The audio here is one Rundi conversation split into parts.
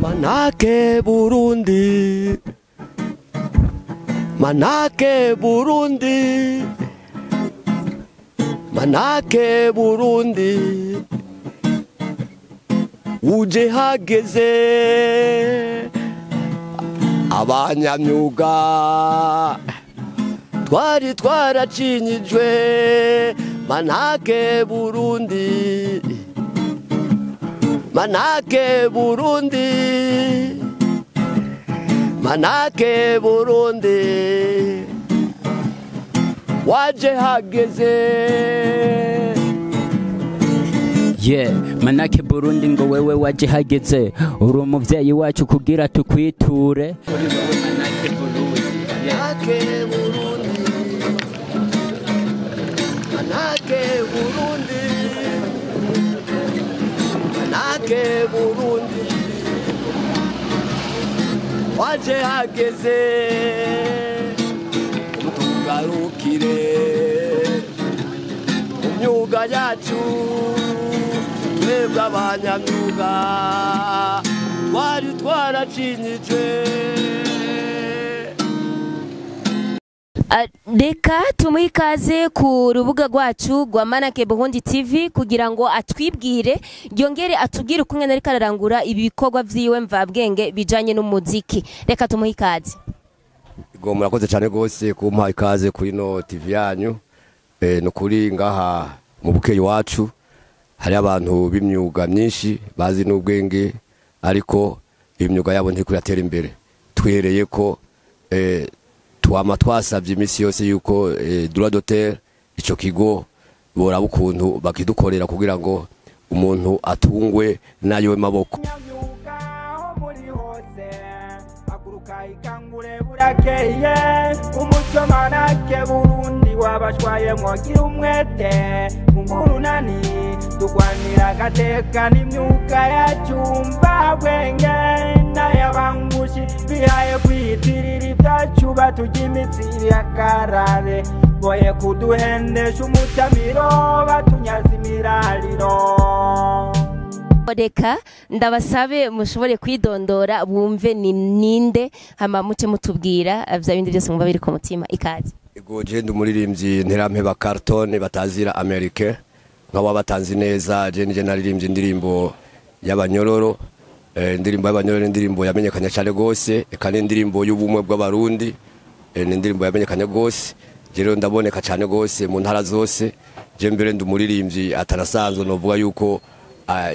Manake Burundi, Manake Burundi, Manake Burundi, uje hageze abanyamyuga twari twaracinyijwe. Manake Burundi, Manake Burundi, Manake Burundi, waje hageze. Yeah, Manake Burundi ngo wewe waje hageze, uri umuvyeyi wacu kugira tukwiture. Manake Burundi, Manake Burundi, Manake Burundi, Manake Burundi, waje hageze tugarukire mu myuga yacu, twebwe abanyamyuga twari twaracinyijwe. Reka tumuhe ikaze ku rubuga rwacu rwa Manake Burundi TV kugira ngo atwibwire, yongere atubwire uko ingene ariko ararangura ibikorwa vyiwe mvabwenge bijanye n'umuziki. Reka tumuhe ikaze. Ngo murakoze cyane rwose kumpa ikaze kuri no TV yanyu. No kuri ngaha mu Bukeye iwacu hari abantu b'imyuga myinshi bazi n'ubwenge, ariko imyuga yabo ntikuratera imbere. Twihereye ko twama twasabye iminsi yose yuko droit d'auteur ico kigo boraba ukuntu bakidukorera kugira ngo umuntu atungwe nayo maboko. Nyamyuga aho muri hose, haguruka ikangure burakeye, umuco Manake Burundi wabashwaye mwogira umwete mungurunani, turwanira agateka n'imyuga yacu mvabwenge n'ayabangushi bihaye kwiyitirira ibyacu baturya imitsi irakarare, boye kuduhendesha umutamiro batunyaza imirariro. Reka ndabasabe mushobore kwidondora bumve ni ninde, hama muce mutubwira vya bindi byose mwumva biri ku mutima. Ikaze. Ego, je ndi umuririmbyi Nterampeba Carton batazira Amerike, nk'aba batanzi neza. Je nije naririmbye indirimbo y'abanyororo, indirimbo y'abanyororo ni indirimbo yamenyekanye cyane gose, eka n'indirimbo y'ubumwe bw'abarundi, ni indirimbo yamenyekanye gose. Je rero ndaboneka cyane gose mu ntara zose. Je mbere ndi umuririmbyi atarasanzwe, novuga yuko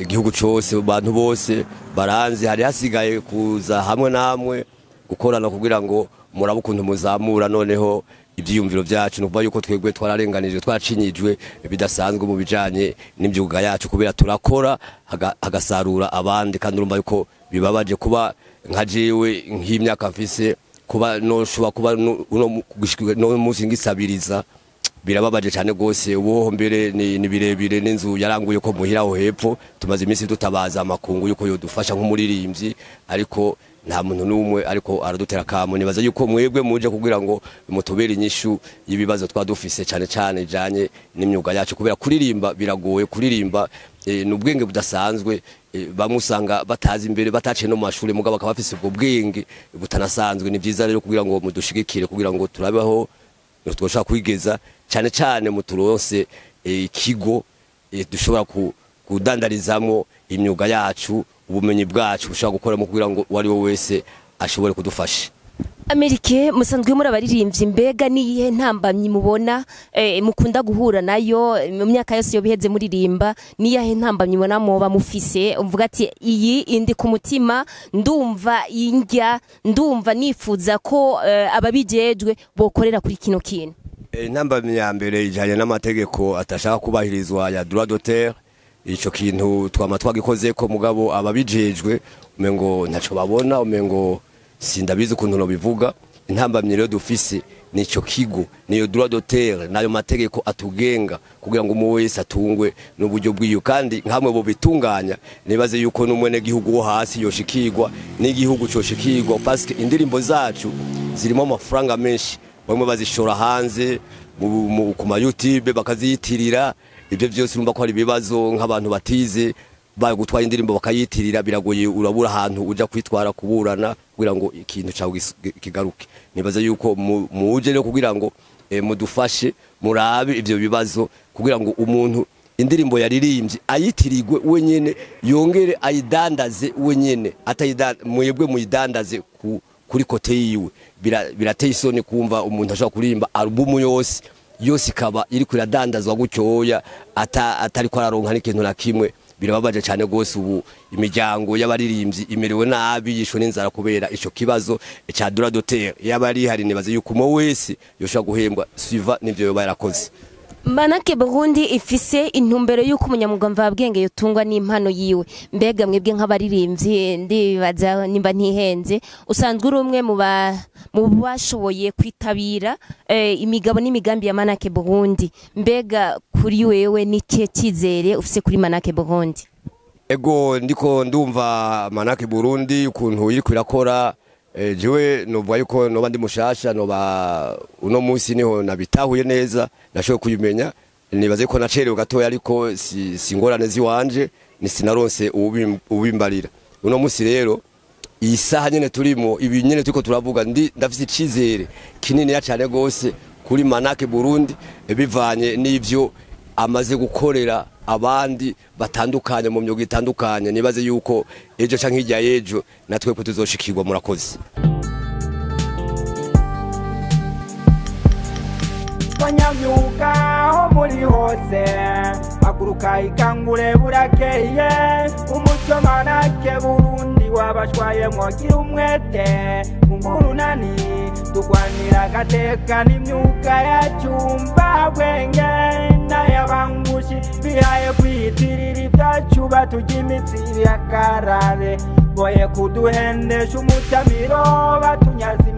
igihugu cose abantu bose baranzi. Hari hasigaye kuza hamwe namwe gukorana kugira ngo murabe ukuntu muzamura noneho ivyiyumviro vyacu. Nukuvuga yuko twebwe twararenganijwe, twaracinyijwe bidasanzwe mu bijanye n'imyuga yacu, kubera turakora hagasarura abandi, kandi urumva yuko bibabaje kuba nka jewe nk'imyaka mfise kuba noshobora kuba gushika no munsi ngisabiriza, birababaje cyane gose. Ubuho mbere ni birebire n'inzu yaranguye ko muhira aho hepfo. Tumaze iminsi dutabaza amakungu yuko yodufasha nk'umuririmbyi, ariko nta muntu n'umwe ariko aradutera kamo. Nibaza yuko mwebwe muje kugira ngo mutubere inyishu y'ibibazo twadufise cyane cyane bijanye n'imyuga yacu, kubera kuririmba biragoye. Kuririmba ni ubwenge budasanzwe, bamwe usanga batazi imbere, bataciye no mu mashuri, mugabo bakaba bafise ubwo bwenge butanasanzwe. Ni vyiza rero kugira ngo mudushigikire kugira ngo turabeho twoshobora kwigeza, cyane cyane muturonse ikigo dushobora kudandarizamwo imyuga yacu, ubumenyi bwacu bushobora gukoramo kugira ngo uwo ari we wese ashobore kudufasha. Amerike, musanzwe muri abaririmbyi, mbega niyihe ntambamyi mubona mukunda guhura nayo mu myaka yose yo biheze muririmba? Niyahe ntambamyi mubona mwoba mufise, umvuga ati iyi indi ku mutima, ndumva indya, ndumva nifuza ko ababijejwe bokorera kuri kino kintu? Intambamyi ya mbere ijanye n'amategeko atashaka kubahirizwa ya droit d'auteur. Ico kintu twama twagikozeko, mugabo ababijejwe umengo ntaco babona, umengo sindabizi ukuntu nobivuga. Intambamyi rero dufise nico kigo, niyo droit d'auteur, nayo mategeko atugenga kugira ngo umwe wese atungwe n'uburyo bwiyo, kandi nkamwe bo bitunganya nibaze yuko n'umwene gihugu wo hasi yoshikirwa n'igihugu coshikirwa, parce que indirimbo zacu zirimo amafaranga menshi. Bamwe bazishora hanze ku ma YouTube bakaziyitirira. Ibyo byose urumva ko hari ibibazo nk'abantu batize. Bagutwaye indirimbo bakayitirira, biragoye, urabura ahantu uja kwitwara kuburana kugira ngo ikintu cawe kigaruke. Nibaza yuko muje rero kugira ngo mudufashe murabe ivyo bibazo, kugira ngo umuntu indirimbo yaririmbye ayitirirwe wenyene, yongere ayidandaze wenyene, mwebwe muyidandaze kuri côté yiwe. Birateye isoni kumva umuntu ashobora kuririmba alubumu yose yose ikaba iri kuradandazwa gutyoya, atariko araronka n'ikintu na kimwe. Birababaje cyane gose. Ubu imiryango y'abaririmbyi imerewe nabi, yishwe n'inzara kubera ico kibazo ca droit d'auteur. Yaba ari hari, nibaze yuko umwe wese yoshobora guhembwa suivant n'ivyo yoba yarakoze. Manake Burundi ifise intumbero y'uko umunyamwuga mvabwenge yotungwa n'impano yiwe. Mbega mwebwe nk'abaririmbyi, ndibaza nimba ntihenze, usanzwe uri umwe mu bashoboye kwitabira imigabo n'imigambi ya Manake Burundi. Mbega kuri wewe ni kihe cyizere ufise kuri Manake Burundi? Ego, ndiko ndumva Manake Burundi ukuntu iriko irakora. Jewe novuga yuko noba ndi mushasha, noba uno munsi niho nabitahuye neza, nashoboye kuyimenya. Nibaze ko nacerewe gatoya, ariko si ingorane ziwanje, ni sinaronse uwubimbarira. Uno munsi rero, iyi saha nyene turimo, ibi nyene turiko turavuga, ndi ndafise icizere kininiya cane gose kuri Manake Burundi, bivanye n'ivyo amaze gukorera abandi batandukanye mu myuga itandukanye. Nibaze yuko ejo canke hirya y'ejo natwe ko tuzoshikirwa. Murakoze. Banyamyuga aho muri hose, haguruka ikangure, burakeye. Umuco Manake Burundi wabashwaye, mwogira umwete mungurunani, turwanira agateka n'imyuga yacu. Mbabwenge n'ayabangushi bihaye kwiyitirira ibyacu, baturya imitsi yakarare, boye kuduhendesha umutamiro, batunyaza.